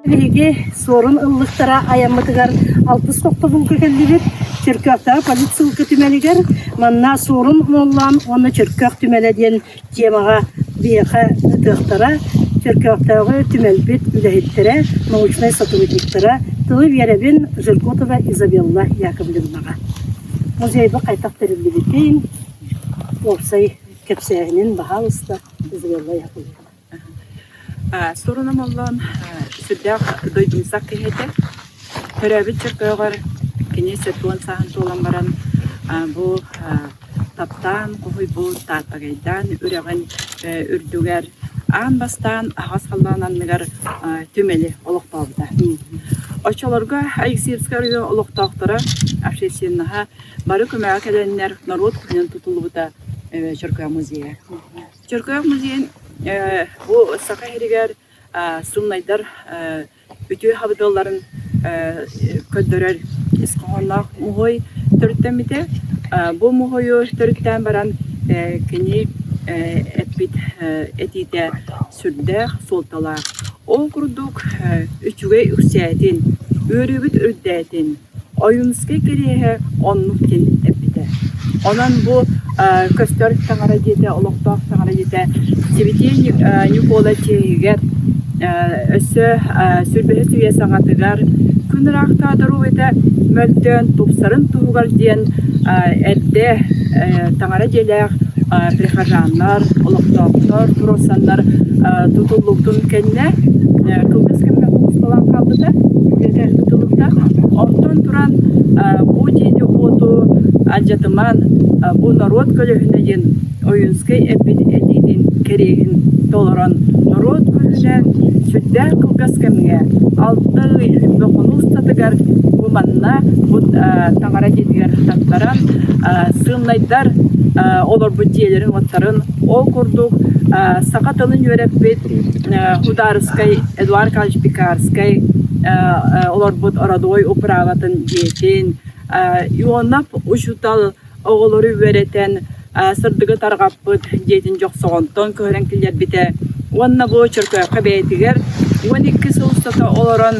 Биһиги Суорун ыллыктара айаммытыгар алтыс тохтобулга кэллибит. Чөркөөхтөөҕү политсыылка түмэлигэр манна Суорун Омоллоон уонна Чөркөөх түмэлэ диэн темаҕа биһиэхэ ытыахтара. Чөркөөхтөөҕү түмэлбит үлэһиттэрэ, научнай сотрудниктара тылы биэрэбин Жиркотова Изабелла Яковлевнаҕа. Музейбыт хайдах тэриллибитин, уопсай кэпсээһинин баһаалыста Изабелла Яковлевна. Суорун Омоллоон сүрдээх дойдумсах киһи этэ. Төрөөбүт Чөркөөҕөр кини 70 сааһын туолан баран бу таптаан хоһуйбут Тааттагайдаан үрэҕин үрдүгэр аан бастаан аһаҕас халлаан анныгар түмэли олохтообута. Оччолорго Алексеевскай оройуон олохтоохторо общественноһа бары көмөҕө кэлэннэр норуот күүһүнэн тутуллубута Чөркөөх музейа. Чөркөөх музейын бу Саха сиригэр сымнайдар үтүө хабыдыалларын көрдөрөр ис хоһоонноох муһуой төрүттэммитэ. Бу муһуойу төрүттээн баран кини эппит этиитэ сүрдээх суолталаах. Ол курдук үчүгэй үксээтин, үөрүүбүт үрдээтин, Ойуунускай кэриэһэ оннук диэн эппитэ. Онон бу көстөр таҥара дьиэтэ, олохтоох таҥара дьиэтэ Сибэтиэй Ньукуола чиэһигэр өссө сүрбэһис үйэ саҥатыгар күн ыраахтаа доруобуйата мөлтөөн тупсарын туһугар диэн эрдэ таҥара дьиэлээх прихожаннар, олохтоохтор туруорсаннар тутуллубутун кэннэ кылгас кэмҥэ куусталаан хаалбыта, тутуллубута. Онтон туран бу дьиэни-уоту алдьатыман, бу норуот көлөһүнэ диэн Ойуунскай эппит этиитин кэриэһин толорон норуот күүһүнэн сүрдээх кылгас кэмҥэ 6 ый хонуу устатыгар бу манна бу таҥара дьиэтигэр таттаран сыылынайдар олорбут дьиэлэрин-уоттарын ол курдук саха тылын үөрэппит Худаарыскай Эдуард Карлович Пекарскай олорбут ородуой управатын дьиэтин Ионов учуутал оҕолору үөрэтэн сырдыгы тарҕаппыт дьиэтин Дьохсоҕонтон көһөрөн киллэрбитэ уонна бу Чөркөөххө бэйэтигэр 12 сыл устата олорон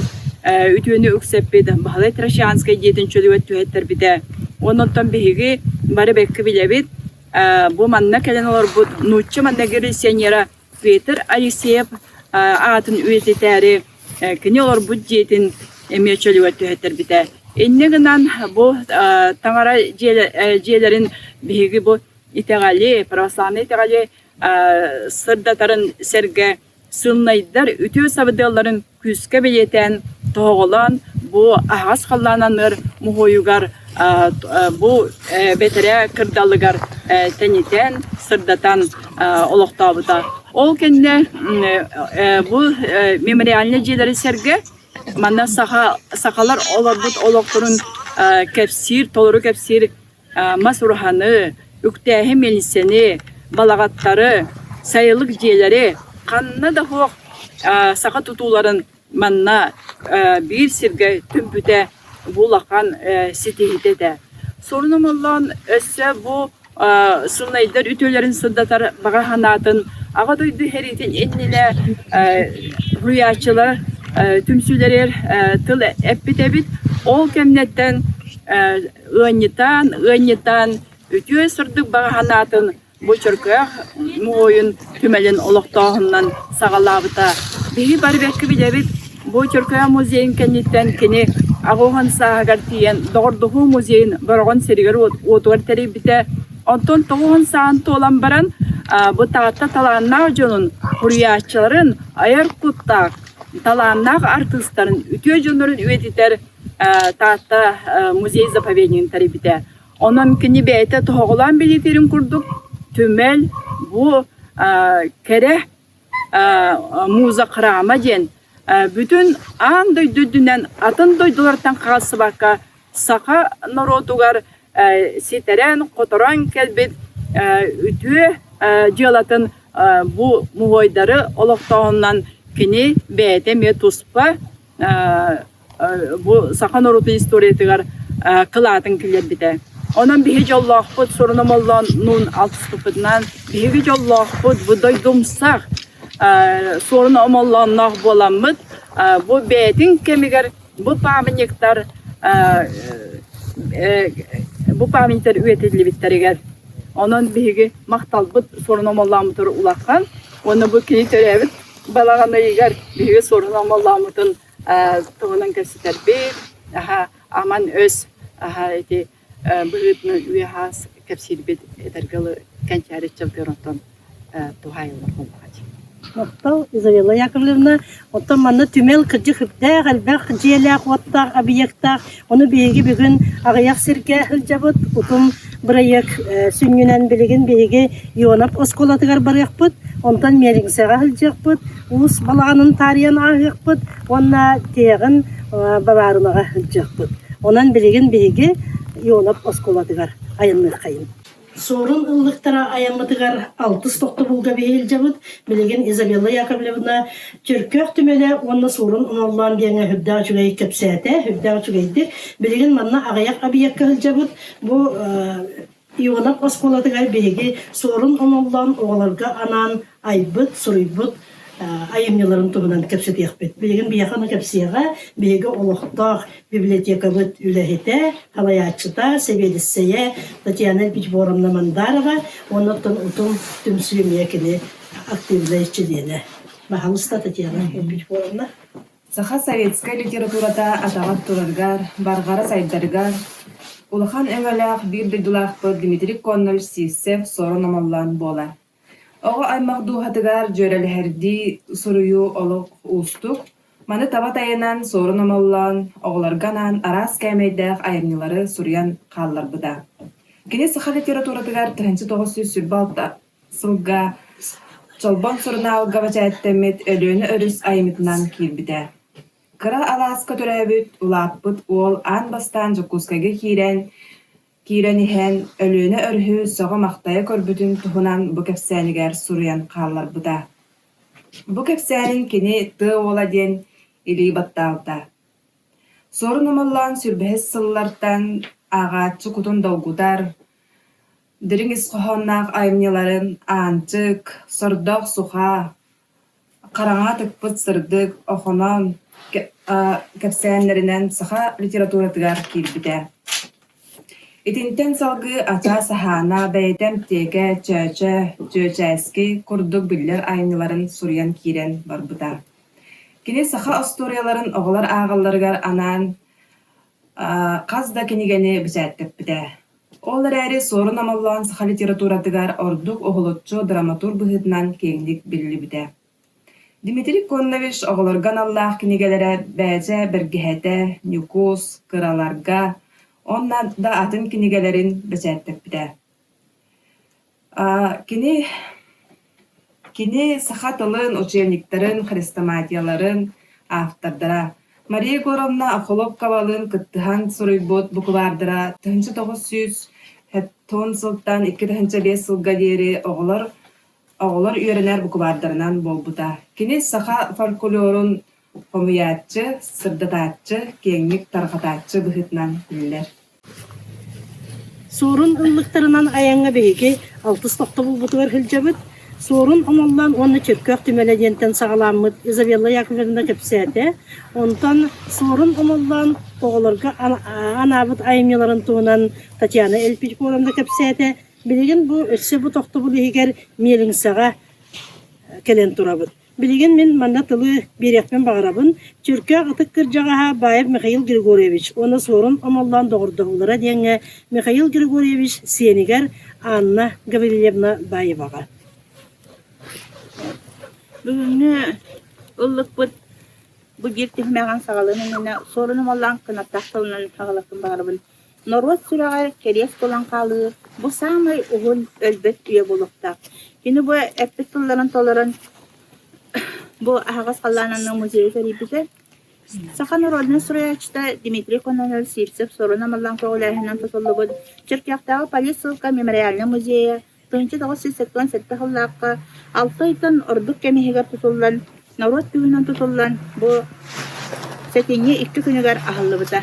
үтүөнү үксэппит Баһылай Трощанскай дьиэтин чөлүгэр түһэттэрбитэ. Уонна оттон биһиги бары бэккэ билэбит, бу манна кэлэн олорбут нуучча манныгы революционера Петр Алексеев аатын үйэтитээри кини олорбут дьиэтин эмиэ чөлүгэр түһэттэрбитэ. Инньэ гынан бу таҥара дьиэлэрин биһиги бу итэҕэли, православнай итэҕэли сырдатарын сэргэ сылнайдар үтүө сабыдыалларын күүскэ бэлиэтээн, тоһоҕолоон бу аһаҕас халлаан анныгар муһуойугар бу бэтэрээ кырдалыгар тэнитэн, сырдатан олохтообута. Ол кэннэ бу мемориальнай дьиэлэри сэргэ манна саха сахалар олорбут олохторун кэпсиир, толору кэпсиир мас ураһаны, үктээһи милииссэни, балаҕаттары, сайылык дьиэлэри ханна да суох саха тутууларын манна биир сиргэ түмпүтэ бу улахан ситиһиитэ этэ. Сурун Омоллоон өссө бу сылнайдар үтүөлэрин сырдатар баҕа санаатын Аҕа дойду сэриитин иннинэ суруйааччылар түмсүүлэригэр тыл эппит эбит. Ол кэмнэттэн Ыанньытаан, ыанньытаан үтүө сырдык баҕа санаатын бу Чөркөөх муһуойун түмэлин олохтооһунан саҕалаабыта. Биһиги бары бэркэ билэбит, бу Чөркөөх музейын кэнниттэн кини 80 сааһыгар тиийэн Доҕордоһуу музейын Бороҕон сиригэр-уотугар тэрийбитэ. Онтон 90 сааһын туолан баран, бу Таатта талааннаах дьонун, суруйааччыларын, айар куттаах, талааннаах артыыстарын, үтүө дьоннорун үйэтитэр Таатта музей-заповеднигын тэрийбитэ. Онон кини бэйэтэ тоһоҕолоон бэлиэтиирин курдук, түмэл бу кэрэ муза храма диэн бүтүн аан дойду үрдүнэн атын дойдулартан хаалсыбакка саха норуотугар ситэрэн-хоторон кэлбит үтүө дьыалатын бу муһуойдары олохтооһунан кини бэйэтэ эмиэ туспа бу саха норуотун историятыгар кылаатын киллэрбитэ. Онон биһи дьоллоохпут, Суруна Моллооннуун алтыспыппытынан биһиги дьоллоохпут, бу дойдумсах. Суорун Омоллоонноох буоламмыт, бу бэйэтин кэмигэр бу памятниктар бу памятниктар үйэтиллибиттэригэр онон биһиги махталбыт Суорун Омоллооммутугар улахан уонна бу кини төрөөбүт балаҕан ыйыгар биһиги Суорун Омоллооммутун туһунан кэпсэтэрбит аман өс ити быһыытынан үө-хаас кэпсиирбит этэргэ дылы кэнчээри ыччабытыгар онтон туһаайыллар буоллаҕа дии. Махтал, Изабелла Яковлевна. Оттон манна түмэл кырдьык үрдээх, элбэх дьиэлээх-уоттаах, объектаах. Ону биһиги бүгүн аҕыйах сиргэ сылдьабыт. Утум бырайыак сүнньүнэн билигин биһиги Ионов оскуолатыгар барыахпыт, онтон Миэлиҥсэҕэ сылдьыахпыт, Уус балаҕанын таарыйан ааһыахпыт уонна тиһэҕин Бабаарынаҕа сылдьыахпыт. Онон билигин биһиги Ионов оскуолатыгар айанныаххайын. Суорун ыллыктара айаммытыгар алтыс тохтобулга биһи илдьэбит. Билигин Изабелла Яковлевна Чөркөөх түмэлэ уонна Суорун Омоллоон диэҥҥэ сүрдээх үчүгэй кэпсээтэ, сүрдээх үчүгэйдик. Билигин манна аҕыйах объекка сылдьабыт. Бу Ионов оскуолатыгар биһиги Суорун Омоллоон оҕолорго анаан айбыт, суруйбут айымньыларын туһунан кэпсэтиэхпит. Билигин биһиэхэ ону кэпсиэҕэ, биһиги олохтоох библиотекабыт үлэһитэ, салайааччыта, сэбиэдиссэйэ Татьяна Петьворовна Мандарова уонна оттон Утум түмсүү эмиэ кини активнай чилиэнэ. Баһаалыста, Татьяна Петьворовна. Саха советскай литературата атаҕар турарыгар, барҕара сайдарыгар улахан өҥөлөөх биир дойдулаахпыт Дмитрий Коннович Сивцев Суорун Омоллоон буолар. Оҕо аймах дууһатыгар дьүөрэлэһэрдии суруйуу олох уустук, маны таба тайанан, суорун омоллоон, оҕолорго анаан араас кээмэйдээх айымньылары суруйан хаалларбыта. Кини саха литературатыгар 1926 сылга Чолбон сурунаалга бэчээттэммит «Өлүөнэ өрүс» айымньытынан киирбитэ. Кыра алааска төрөөбүт, улааппыт уол аан бастаан Дьокуускайга киирэн Киирэн иһэн Өлүөнэ өрүһү сөҕө-махтайа көрбүтүн туһунан бу кэпсээнигэр суруйан хаалларбыта. Бу кэпсээнин кини «Тыа уола» диэн илии баттаабыта. Суорун Омоллоон сүүрбэһис сыллартан ааҕааччы кутун долгутар, дириҥ ис хоһоонноох айымньыларын «Аанчык», «Сордоох суха», Хараҥа тыкпыт сырдык Охоноон кэпсээннэринэн саха литературатыгар киирбитэ. Итинтэн салгыы Ачаа Саһаана бэйэтэ эмтиэкэ, Чөөчө, Чүөчээски курдук биллэр айымньыларын суруйан киирэн барбыта. Кини саха остуоруйаларын оҕолор ааҕалларыгар анаан хас да кинигэни бэчээттэппитэ. Ол эрээри Суорун Омоллоон саха литературатыгар ордук уһулуччу драматург быһыытынан киэҥник биллибитэ. Дмитрий Коннович оҕолорго аналлаах кинигэлэрэ «Бээдьэ бэргэһэтэ», «Ньукуус», «Кыраларга» уонна да атын кинигэлэрин бэчээттэппитэ. Кини Кини саха тылын, учебниктарын, хрестоматияларын автордара. Мария Егоровна Охлопковалыын кыттыһан суруйбут буквардара 1970 сылтан 2005 сылга диэри оҕолор оҕолор үөрэнэр буквардарынан буолбута. Кини саха фольклорун хомуйааччы, сырдатааччы, киэҥник тарҕатааччы быһыытынан биллэр. Суорун ыллыктарынан айаҥҥа биһиги алтыс тохтобулбутугар сылдьабыт. Суорун Омоллоон уонна Чөркөөх түмэлэ диэнтэн саҕаламмыт Изабелла Яковлевна кэпсээтэ. Онтон Суорун Омоллоон оҕолорго анаабыт айымньыларын туһунан Татьяна Эльпидьковна кэпсээтэ. Билигин бу өссө бу тохтобул иһигэр миэлиҥсэҕэ кэлэн турабыт. Билигин мин манна тылы биэриэхпин баҕарабын. Чөркөөх ытык кырдьаҕаһа Баев Михаил Григорьевич уонна Суорун Омоллоон доҕордоһуулара диэҥҥэ Михаил Григорьевич сиэнигэр Анна Гаврильевна Баеваҕа. Бүгүҥҥү ыллыкпыт бу биир түһүмэҕин саҕалыан иннинэ Суорун Омоллоон кынаттаах тылынан саҕалыахпын баҕарабын. Норуот сүрэҕэр кэриэс буолан хаалыы бу саамай уһун, өлбөт үйэ буолуохтаах. Кини бу эппит тылларын толорон бу аһаҕас халлаан анныгар музейы тэрийбитэ. Саха народнай суруйааччыта Дмитрий Кононович Сивцев Суорун Омоллоон көҕүлээһининэн тутуллубут Чөркөөхтөөҕү полиссылка мемориальнай музейа 1977 сыллаахха алта ыйтан ордук кэм иһигэр тутуллан, норуот күүһүнэн тутуллан, бу сэтинньи икки күнүгэр аһыллыбыта.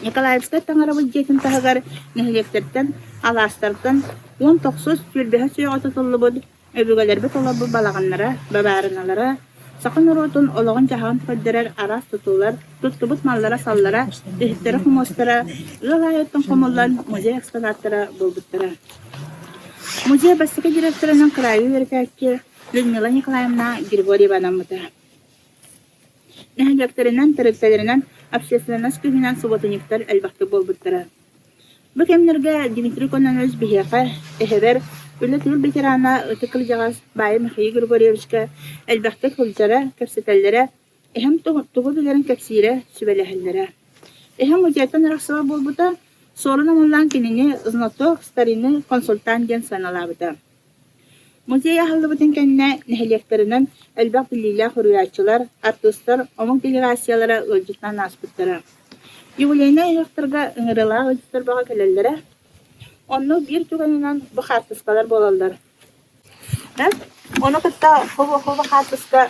Николаевскай таҥарабыт дьиэтин таһыгар нэһилиэктэртэн, алаастартан 19 сүүрбэһэ сүөҕэ тутуллубут. Өбүгэлэрбит олорбут балаҕаннара, бабаарыналара, саха норуотун олоҕун-дьаһаҕын көрдөрөр араас тутуулар, туттубут маллара-саллара, иһиттэрэ-хомуостара ыал аайыттан хомуллан музей экспонаттара буолбуттара. Музей бастакы директорынан кыраайы үөрэтээччи Людмила Николаевна Григорьева анаммыта. Нэһилиэктэринэн, тэрилтэлэринэн общественность күүһүнэн субуотунньуктар элбэхтик буолбуттара. Бу кэмнэргэ Дмитрий Кононович биһиэхэ, эһэбэр, үлэ-тыыл ветерана ытык кырдьаҕас Баайа Михаил Григорьевичка элбэхтик сылдьара, кэпсэтэллэрэ, эһэм тугу билэрин кэпсиирэ, сүбэлэһэллэрэ. Эһэм музейтан арахсыбат буолбута, суорун омуннаан кинини знаток старины консультант диэн сыаналаабыта. Музей аһыллыбытын кэннэ нэһилиэктэринэн элбэх биллиилээх уруйааччылар, артыыстар, омук делегациялара ыалдьыттаан ааспыттара. Юбилейнай ыһыахтарга ыҥырыылаах ыалдьыттар бөҕө кэлэллэрэ. Онно биир түгэнинэн бу хаартыскалар буолаллар. Ону кытта хобо-хобо хаартыска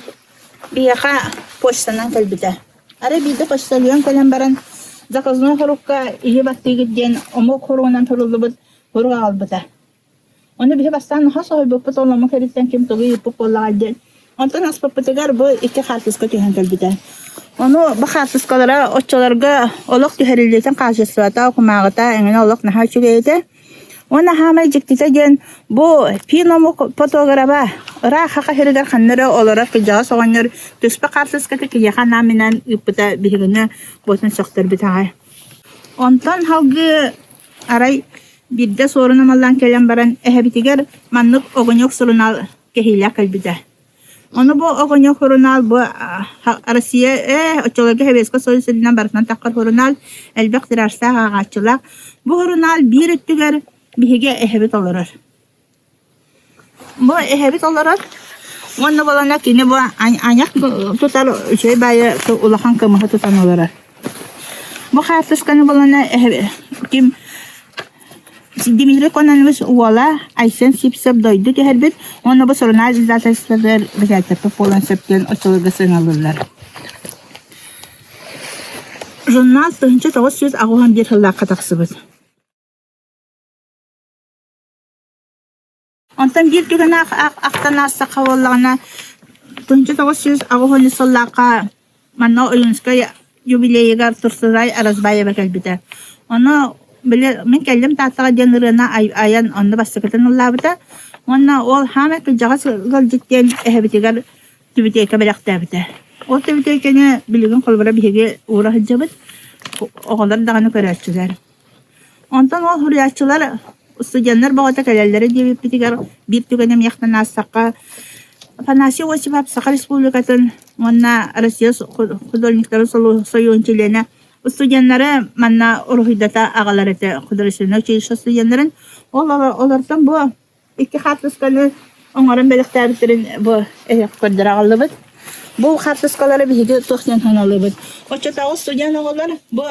биһиэхэ почтанан кэлбитэ. Арай биирдэ почтальон кэлэн баран заказной хорукка иһи баттыыгыт диэн омук хоругунан суруллубут хорук аҕалбыта. Ону биһи бастаан наһаа соһуйбуппут, ол омук эриттэн ким тугу ыыппыт буоллаҕай диэн. Онтон аспыппытыгар бу икки хаартыска түһэн кэлбитэ. Ону бу хаартыскалара оччолорго олох түһэриллиитин хаачыстыбата, кумааҕыта эҥинэ олох наһаа үчүгэй этэ. Уонна хаамай дьиктитэ диэн бу фин омук фотограба ыраах Саха сиригэр ханна эрэ олорор кырдьаҕас оҕонньор түспэ хаартыската киһиэхэ анаан-минээн ыыппыта биһигини буотун сөхтөрбүт аҕай. Онтон салгыы Арай биирдэ суорун омоллоон кэлэн баран эһэбитигэр маннык огонек сурунаал кэһиилээх кэлбитэ. Ону бу огонек сурунаал бу Россия ээ оччолорго Советскай Союз үрдүнэн барытынан таххар сурунаал элбэх тиражтаах ааҕааччылаах. Бу сурунаал биир өттүгэр биһиги эһэбит олорор. Бу эһэбит олорор уонна буолана кини бу айах тутар үчүгэй баайы улахан кымыһы тутан олорор. Бу хаартысканы буолана эһэ ким Дмитрий Кононович уола Айсен Сивцев дойду түһэрбит уонна бу сурунаал издательствотыгар бэчээттэрбит буолан сөп диэн оччолорго сыаналыыллар. Журнал 1981 сыллаахха тахсыбыт. Онтон биир түгэни ахтан аастахха буоллаҕына, 1980 сыллаахха манна Ойуунускай юбилейыгар Турсунай Аразбаева кэлбитэ. Ону били мин кэллим Тааттаҕа диэн ырыаны айан онно бастакытын ыллаабыта. Уонна ол хаамай кырдьаҕас ыалдьыт диэн эһэбитигэр түбүтүөкэ бэлэхтээбитэ. Ол түбүтүөкэни билигин холобура биһиги уура сылдьабыт, оҕолор даҕаны көрөөччүлэр. Онтон ол суруйааччылар, студеннар бөҕөтө кэлэллэрэ диэбиппитигэр биир түгэни эмиэхтэн аастахха, Афанасий Осипов Саха Республикатын уонна Россия художниктарын сойууһун чилиэнэ студеннары манна уруһуйдата аҕалар этэ художественнай училище студеннарын. Ол олортон бу Икки хаартысканы оҥорон бэлэхтээбиттэрин бу эһиэхэ көрдөрө аҕаллыбыт. Бу хаартыскалары биһиги туох диэн ханалыыбыт? Оччотооҕу студент оҕолор бу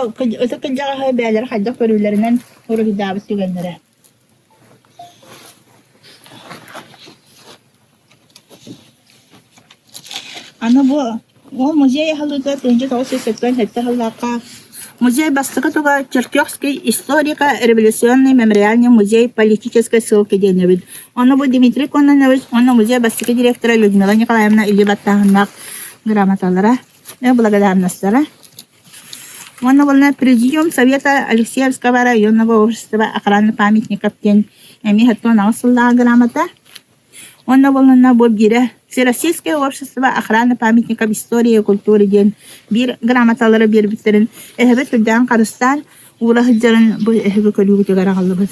ытык кырдьаҕаһы бэйэлэрэ хайдах көрүүлэринэн уруһуйдаабыт түгэннэрэ. Аны бу Ол музей аһыллыыта 1977 сыллаахха музей бастакы туга Черкесский историко-революционный мемориальный музей политической ссылки диэн эбит. Ону бу Дмитрий Кононович уонна музей бастакы директора Людмила Николаевна илии баттааһыннаах грамоталара, благодарностара. Уонна буолла Президиум Совета Алексеевского районного общества охраны памятников диэн эмиэ 78 сыллааҕы грамота. Уонна буоллунна бу биирэ Всероссийское общество охраны памятников истории и культуры диэн биир грамоталары биэрбиттэрин эһэбит сүрдээн харыстаан уура сылдьарын бу эһиги көрүүгүтүгэр аҕаллыбыт.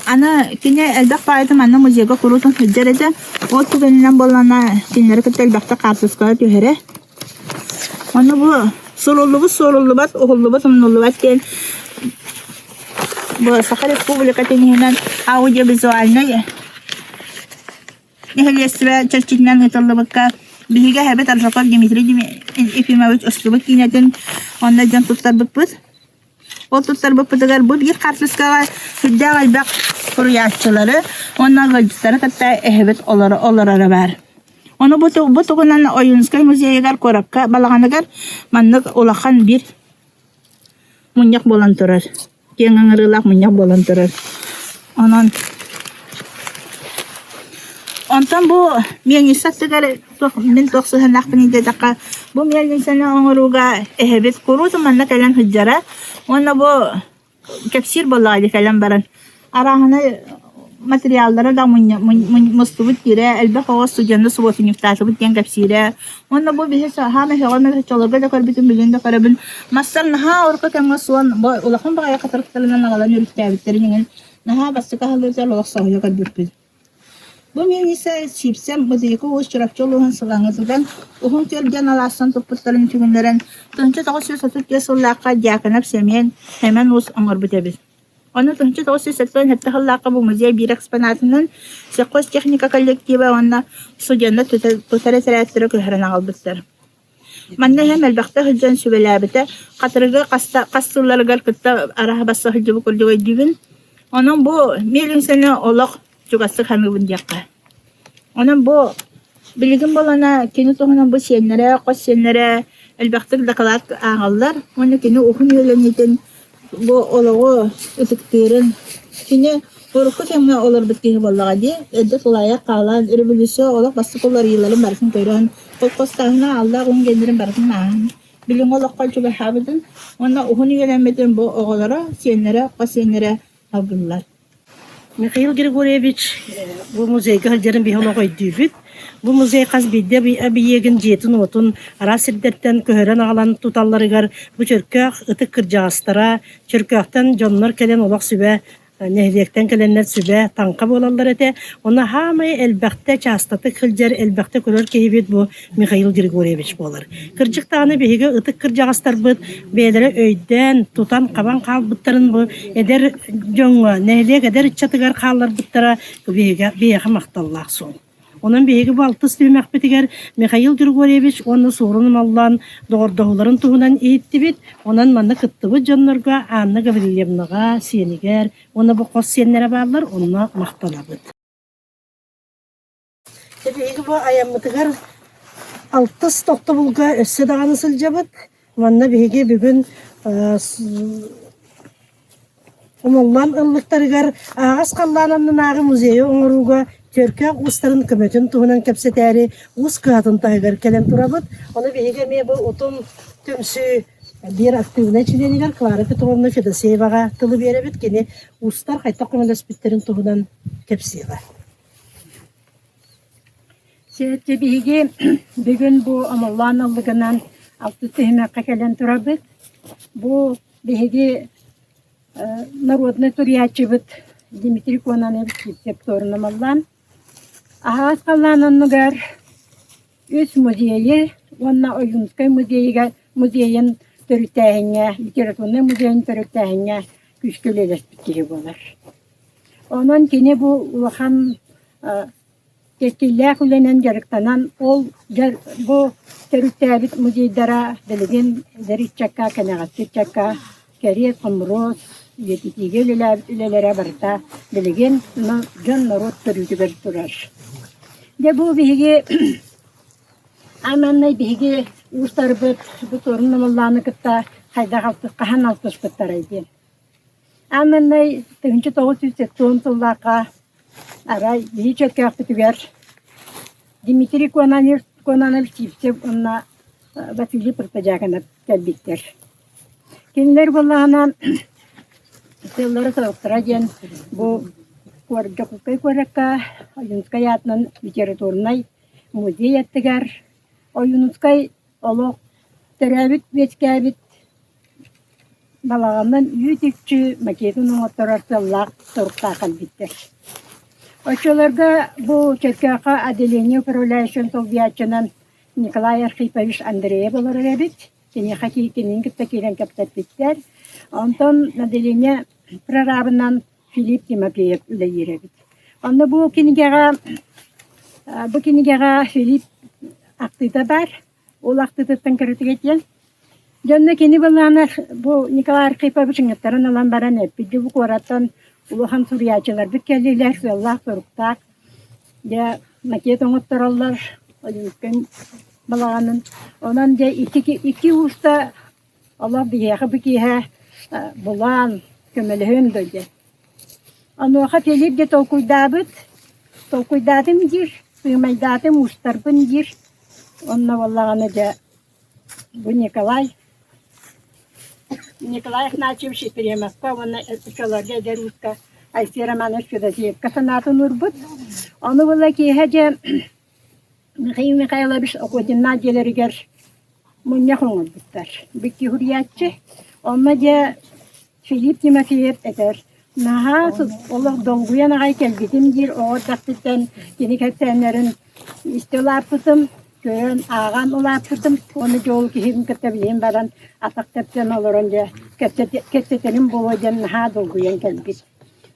Аны кини элбэх баайыты манна музейга куруутун сылдьар этэ. Ол түгэнинэн буоллаҕына кинилэри кытта элбэхтик хаартыскаҕа түһэрэ. Ону бу суруллубут суоруллубат, уһуллубут умнуллубат диэн бу Саха Республикатын иһинэн аудиовизуальнай нэһилиэстибэ чэрчитинэн ыытыллыбыкка биһиги эһэбит Аржаков Дмитрий Ефимович устубут киинэтин онно дьон туттарбыппыт. Ол туттарбыппытыгар бу биир хаартыскаҕа сүрдээх элбэх суруйааччылары уонна ыалдьыттары кытта эһэбит олороро баар. Ону бу, бу тугунан Ойуунскай музейыгар куоракка балаҕаныгар маннык улахан биир мунньах буолан турар. Киэҥ ыҥырыылаах мунньах буолан турар. Онон. Онтон бу миэлиҥсэ аттыгар туох мин туох сыһыаннаахпын диэтэххэ, бу миэлиҥсэни оҥорууга эһэбит куруутун манна кэлэн сылдьара уонна бу кэпсиир буоллаҕа дии кэлэн баран арааһынай материаллары да мустубут диирэ, элбэх оҕо студенны субуотунньуктаатыбыт диэн кэпсиирэ. Уонна бу биһи саамай сөҕөмөр оччолорго да көрбүтүм, билигин да көрөбүн. Мастар наһаа урукку кэмҥэ суон бу улахан баҕайы хатырыктарынан аҕалан үрүттээбиттэрин иҥин наһаа бастакы аһыллыытыгар олох соһуйа көрбүппүт. Бу миэлиҥсэ Сиипсэм Быдыйыкы уус Чурапчы улууһун Сылаҥытыгар Уһун Күөл диэн алаастан туппуттарын үтүгүннэрэн 1935 сыллаахха Дьяконов Сэмэн Сэмэн Уус оҥорбут эбит. Ону 1977 сыллаахха бу музей биир экспонатынан сельхозтехника коллектива уонна студеннар тутар этэрээттэрэ көһөрөн аҕалбыттар. Манна иһэн элбэхтэ сылдьан сүбэлээбитэ, хатырыгы хаста хас сылларыгар кытта араһа басса сылдьыбыт курдук өйдүүбүн. Онон бу миэлиҥсэни олох чугастык саныыбын диэххэ. Онон бу билигин буолана кини туһунан бу сиэннэрэ, хос сиэннэрэ элбэхтик дакылаат ааҕаллар уонна кини уһун үйэлэниитин бу олоҕу ытыктыырын кини урукку кэмҥэ олорбут киһи буоллаҕа дии, эрдэ тулаайах хаалан, революция олох бастакы уларыйыыларын барытын көрөн, холкуостааһына ааллаах уһун геннэрин барытын ааһан, билиҥҥи олоххо чугаһаабытын уонна уһун үйэлэммитин бу оҕолоро, сиэннэрэ, хос сиэннэрэ алгыыллар. Михаил Григорьевич бу музейга сылдьарын биһи олох өйдүүбүт. Бу музей хас биирдии эбийиэгин дьиэтин-уотун араас сирдэртэн көһөрөн аҕалан туталларыгар бу Чөркөөх ытык кырдьаҕастара, Чөркөөхтөн дьоннор кэлэн олох сүбэ нэһилиэктэн кэлэннэр сүбэ, таҥха буолаллар этэ. Онно саамай элбэхтэ чаастатык сылдьар, элбэхтэ көрөр киһибит бу Михаил Григорьевич буолар. Кырдьык даҕаны биһиги ытык кырдьаҕастарбыт бэйэлэрэ өйдөөн, тутан-хабан хаалбыттарын бу эдэр дьоҥҥо, нэһилиэк эдэр ыччатыгар хаалларбыттара биһиги биһиэхэ махталлаах суол. Онон биһиги бу алтыс түһүмэхпитигэр Михаил Григорьевич уонна Суорун Омоллоон доҕордоһууларын туһунан иһиттибит. Онон манна кыттыбыт дьоннорго Анна Гаврильевнаҕа, сиэнигэр уонна бу хос сиэннэрэ бааллар, онно махтанабыт. Биһиги бу айаммытыгар алтыс тохтобулга өссө даҕаны сылдьабыт. Манна биһиги бүгүн Омоллоон ыллыктарыгар аһаҕас халлаан аннынааҕы музейы оҥорууга Чөркөөх уустарын көмөтүн туһунан кэпсэтээри уус кыһатын таһыгар кэлэн турабыт. Ону биһиги эмиэ бу Утум түмсүү биир актыыбынай чилиэнигэр Клара Петровна Федосееваҕа тылы биэрэбит. Кини уустар хайдах көмөлөспүттэрин туһунан кэпсиэҕэ. Сиэти биһиги бүгүн бу Омоллоон ыллыгынан алтыс түһүмэххэ кэлэн турабыт. Бу биһиги народнай суруйааччыбыт Дмитрий Кононович Сивцев-Суорун Омоллоон аһаҕас халлаан оннугар үс музейы уонна Ойуунускай музейыгар музейын төрүттээһиҥҥэ, литературнай музейын төрүттээһиҥҥэ күүскэ үлэлэспит киһи буолар. Онон кини бу улахан кэскиллээх үлэнэн дьарыктанан, ол бу төрүттээбит музейдара билигин эдэр ыччакка, кэнэҕэски ыччакка кэриэс-хомуруос, үйэтитиигэ үлэлээбит үлэлэрэ барыта билигин дьон-норуот көрүүтүгэр турар. Дьэ бу биһиги аан маҥнай биһиги уустарбыт бу Суорун Омоллоону кытта хайдах алтыс хаһан алтыспыттарай диэн. Аан маҥнай 1970 сыллаахха арай биһи Чөркөөхпүтүгэр Дмитрий Кононович, Кононович Сивцев уонна Василий Протодьяконов кэлбиттэр. Кинилэр буоллаҕына сыаллара-соруктара диэн бу Дьокуускай куоракка Ойуунускай аатынан литературнай музей аттыгар Ойуунускай олох төрөөбүт-үөскээбит Балаҕанынан үүт-үкчү макетын оҥотторор сыаллаах соруктаах кэлбиттэр. Оччолорго бу Чөркөөххө отделение управляющайын солбуйааччынан Николай Архипович Андреев олорор эбит. Киниэхэ кинини кытта киирэн кэпсэппиттэр. Онтон отделение прорабынан Филипп Тимофеев үлэлиир эбит. Онно бу кинигэҕэ бу кинигэҕэ Филипп ахтыыта баар. Ол ахтыытыттан кыратык этиэм. Дьонно кини былаана бу Николай Архипович ыҥыттаран ылан баран эппит дьэ бу куораттан улахан суруйааччыларбыт кэллилэр, сыаллаах-соруктаах дьэ макет оҥоттороллор Ойуунускай балаҕанын. Онон дьэ икки, икки ууста олох биһиэхэ бу киэһэ булаан көмөлөһүөн да диэн. Онуоха Филипп дьэ толкуйдаабыт. Толкуйдаатым диир, сыымайдаатым, уустарбын диир. Онно буоллаҕына дьэ бу Николай Николай Игнатьевич Ефремовка уонна оччолорго эдэр ууска Алексей Романович Федосеевка санаатын уурбут. Ону була киэһэ дьэ Михаил Михайлович Охотиннаах дьиэлэригэр мунньах оҥорбуттар. Бүкки суруйааччы. Онно дьэ Филипп Тимофеев этэр: «Наһаа олох долгуйан аҕай кэлбитим диир оҕо эрдэхпиттэн кини кэпсээннэрин истэ улааппытым, көрөн, ааҕан улааппытым. Уонна дьэ ол киһибин кытта билигин баран атах тэпсэн олорон дьэ кэпсэтэрим буолуо диэн наһаа долгуйан кэлбит.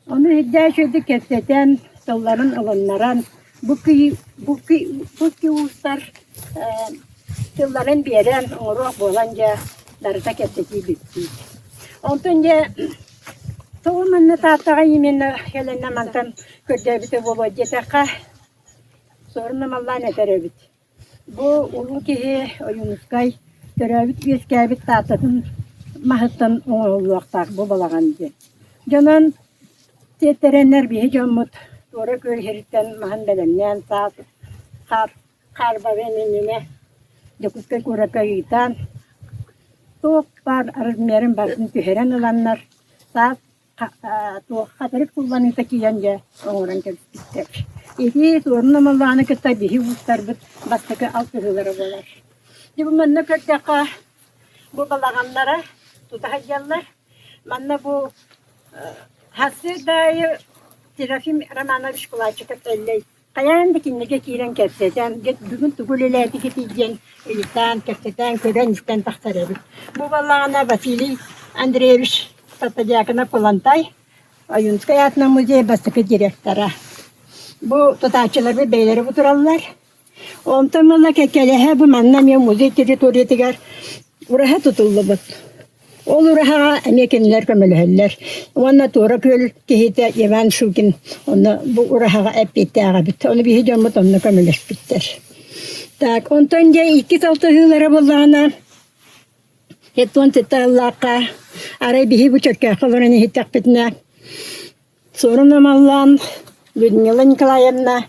Ону үрдээх үчүгэйдик кэпсэтэн, тылларын ылыннаран, бу кый бу кый бу уустар тылларын биэрэн оҥоруох буолан дьэ барыта кэпсэтии бүппүт. Онтон дьэ тоҕо манна Тааттаҕа именно кэлэннэ мантан көрдөөбүтэ буолуо диэтэххэ, суорун ымаллаан этэр эбит. Бу улуу киһи Ойуунускай төрөөбүт-үөскээбит Тааттатын маһыттан оҥоһуллуохтаах бу балаҕан диэн. Дьонон сиэттэрэннэр биһи дьоммут туора күөл иһириттэн маһын бэлэмнээн саас хаар хаарбабын иннинэ Дьокуускай куоракка ыытан туох баар размерын барытын түһэрэн ыланнар саас туох хатырык кулланыыта киирэн дьэ оҥорон кэбиспиттэр. Ити суорун омоллоону кытта биһи уустарбыт бастакы алтыһыылара буолар. Дьэ бу манна көрдөххө бу балаҕаннара тута сылдьаллар. Манна бу сарсыарда аайы Серафим Романович Кулачиков Эллэй Хайаан да кинилэргэ киирэн кэпсэтэн, бүгүн тугу үлэлээтигитий диэн ыйытаан, кэпсэтэн, көрөн-истэн тахсар эбит. Бу буоллаҕына Василий Андреевич Протодьяконов Кулантай Ойуунскай аатынан музей бастакы директора. Бу тутааччыларбыт бэйэлэрэ бу тураллар. Онтон ыла кэккэлэһэ бу манна эмиэ музей территориятыгар ураһа тутуллубут. Ол ураһаҕа эмиэ кинилэр көмөлөһөллөр. Уонна Туора Күөл киһитэ Иван Шукин онно бу ураһаҕа эппиэттээх эбит. Ону биһи дьоммут онно көмөлөспүттэр. Так, онтон дьэ иккис алтыһыылара буоллаҕына, 77 сыллаахха арай биһи бу Чөркөөххө олорон иһиттэхпитинэ, Суорун Амаллаан Людмила Николаевна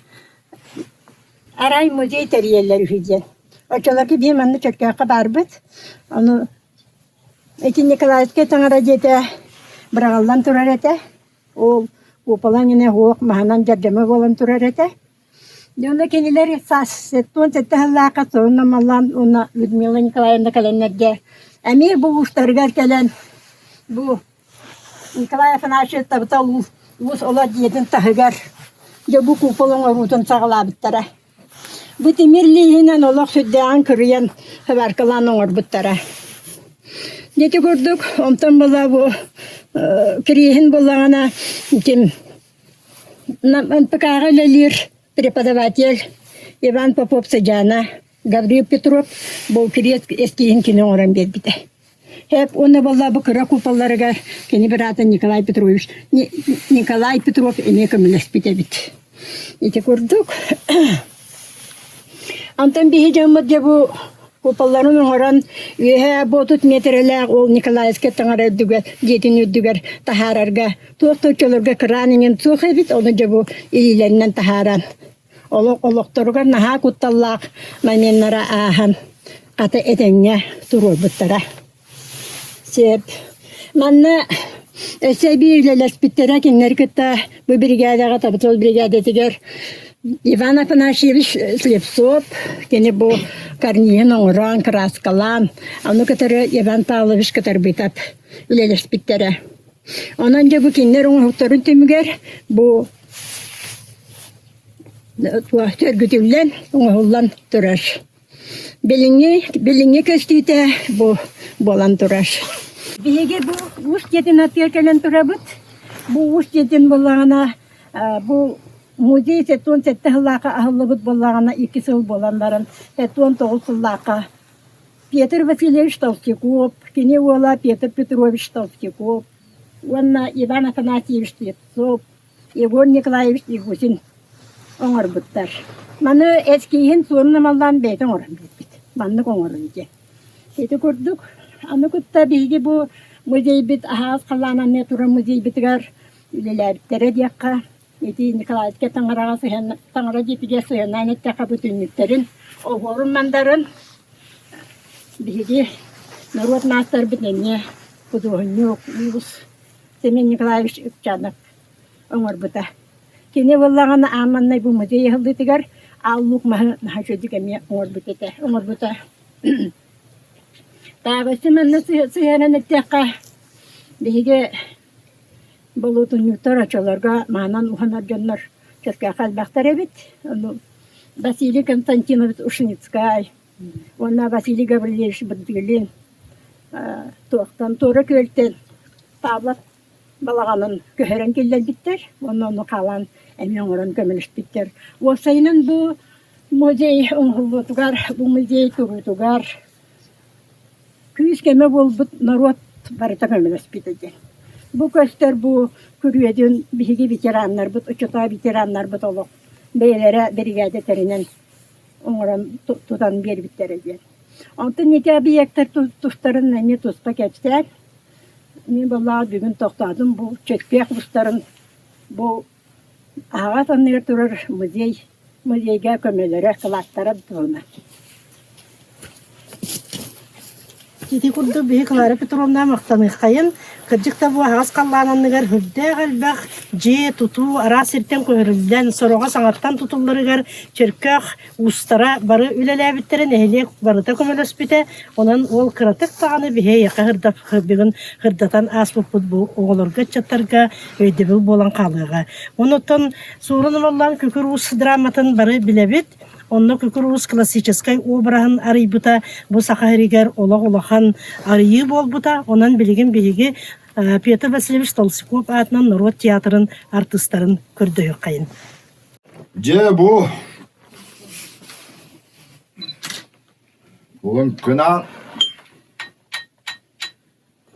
арай музей тэрийэллэр үһү диэн. Оччолорго биир манна Чөркөөххө баарбыт. Ону ити Николаевскай таҥара дьиэтэ быраҕыллан турар этэ. Ол купола иҥинэ суох маһынан дьардьама буолан турар этэ. Дьэ онно кинилэр саас 77 сыллаахха Суорун Амаллаан уонна Людмила Николаевна кэлэннэргэ эмиэ бу уустарыгар кэлэн бу Николай Афанасьевич Табытал уус олох дьиэтин таһыгар дьэ бу купол оҥоруутун саҕалаабыттара. Бу тимир лииһинэн олох сүрдээҕин кырыйан сыбааркалаан оҥорбуттара. Ити курдук онтон була бу кириэһин буллаҕына ким НПК-ҕа үлэлиир преподаватель Иван Попов сыдьаана Гаврил Петров бу кириэс эскииһин кини оҥорон биэрбитэ. Эп уонна буолла бу кыра куполларыгар кини быраата Николай Петрович Николай Петров эмиэ көмөлөспүт эбит. Ити курдук Антон биһи дьоммут дьэ бу куполларын оҥорон үөһээ бу 30 миэтэрэлээх ол Николаевскай таҥара үрдүгэр дьиэтин үрдүгэр таһаарарга туох да оччолорго кыраан иҥин суох эбит ону дьэ бу илиилэринэн таһааран Олохторугар наһаа кутталлаах моменнара ааһан, хата этэҥҥэ туруорбуттара. Сөп. Манна өссө эбии үлэлэспиттэрэ кинилэри кытта бу биригээдэҕэ Табытыл биригээдэтигэр Иван Афанасьевич Слепцов кини бу карниһын оҥорон, кырааскалаан, ону кытары Иван Павлович Кытарбытов үлэлэспиттэрэ. Онон дьэ бу кинилэр оҥоһуктарын түмүгэр бу Сөргүтүллэн, оҥоһуллан турар. Билиҥҥи, билиҥҥи көстүүтэ бу буолан турар. Биһиги бу уус дьиэтин аттыгар кэлэн турабыт. Бу уус дьиэтин буоллаҕына, бу музей 77 сыллаахха аһыллыбыт буоллаҕына, икки сыл буолан баран, 79 сыллаахха Петр Васильевич Толстяков, кини уола Петр Петрович Толстяков уонна Иван Афанасьевич Слепцов Егор Николаевич Ягусин оҥорбуттар. Маны эскииһин суорун ымаллаан бэйэтэ оҥорон биэрбит. Маннык оҥорун диэн. Ити курдук, аны кытта биһиги бу музейбит аһаҕас халлаан анныгар турар музейбытыгар үлэлээбиттэрэ диэххэ. Ити Николаевка таҥараҕа сыһыан таҥара дьиэтигэр сыһыаннаан эттэххэ бу түннүктэрин, оһуорун-мандарын биһиги норуот маастарбыт эмиэ худуоһунньук, уус Семен Николаевич Ыкчанов оҥорбута. Кини буоллаҕына аан маҥнай бу музей аһыллыытыгар Аал Луук маһы наһаа үчүгэйдик эмиэ оҥорбут этэ, оҥорбута. Таабаччы манна сыһыаран эттэххэ, биһиги болуотунньуктар оччолорго маанан уһанар дьоннор Чөркөөххө элбэхтэр эбит. Ону Василий Константинович Ушницкай уонна Василий Гаврильевич Бырдыгилин туохтан Туора Күөлтэн Павлов балаҕанын көһөрөн киллэрбиттэр уонна ону хаалан эмиэ оҥорон көмөлөспүттэр. Уопсайынан бу музей оҥоһуллуутугар, бу музей туруутугар күүс-көмө буолбут норуот барыта көмөлөспүт этэ. Бу көстөр бу күрүөтүн биһиги ветераннарбыт, оччотооҕу ветераннарбыт олох бэйэлэрэ биригээдэ тэринэн оҥорон тутан биэрбиттэрэ диэн. Онтон ити объектар тустарын эмиэ туспа кэпсээн Мин буоллаҕа бүгүн тохтоотум бу Чөккөөх устарын бу аһаҕас анныгар турар музей музейга көмөлөрө, кылааттара туһунан. Ити курдук биһи Клара Петровна махтаныаххайын, кырдьык да бу аһаҕас халлаан анныгар үрдээх элбэх дьиэ, тутуу араас сиртэн көһөрүллэн, сороҕо саҥаттан тутулларыгар Чөркөөх уустара бары үлэлээбиттэрэ, нэһилиэк барыта көмөлөспүтэ. Онон уол кыратык даҕаны биһи эйиэхэ бүгүн ырдатан ааспыппыт бу оҕолорго, ыччаттарга өйдөбүл буолан хаалыаҕа. Онуттан Суорун Омоллоон Күкүр Уус драматын бары билэбит. Онно Күкүр Уус классическай обраһын арыйбыта бу саха сиригэр олох улахан арыйыы буолбута. Онон билигин биһиги Петр Васильевич Толстяков аатынан норуот театрын артыыстарын көрдөһүөххэйин. Дьэ бу Лыҥкынаан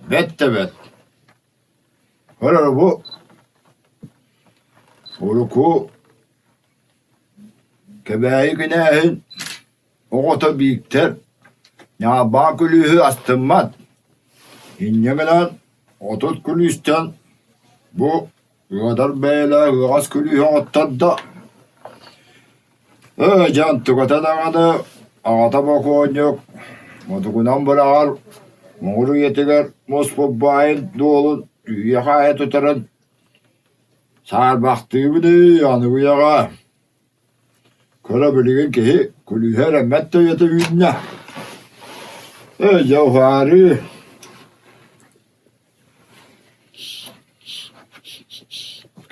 бэт да бэт Көрөр бу урукку Кэбээйи кинээһин оҕото Бииктэр ньаабаа күлүүһү астыммат, инньэ гынан 30 күлүүстэн бу Ыадар бэйэлээх ыаҕас күлүүһү оҥоттордо. Ээ, дьэ онтуката даҕаны аҕата бокуонньук мутугунан быраҕар муҥур үйэтигэр муспут баайын дуолун үүйэ-хаайа тутарын саарбахтыыбын ээ аныгы үйэҕэ. Көрө билигин киһи күлүүһэ эрэммэт да үйэтэ үүннэ. Ээ, дьэ уһаарыы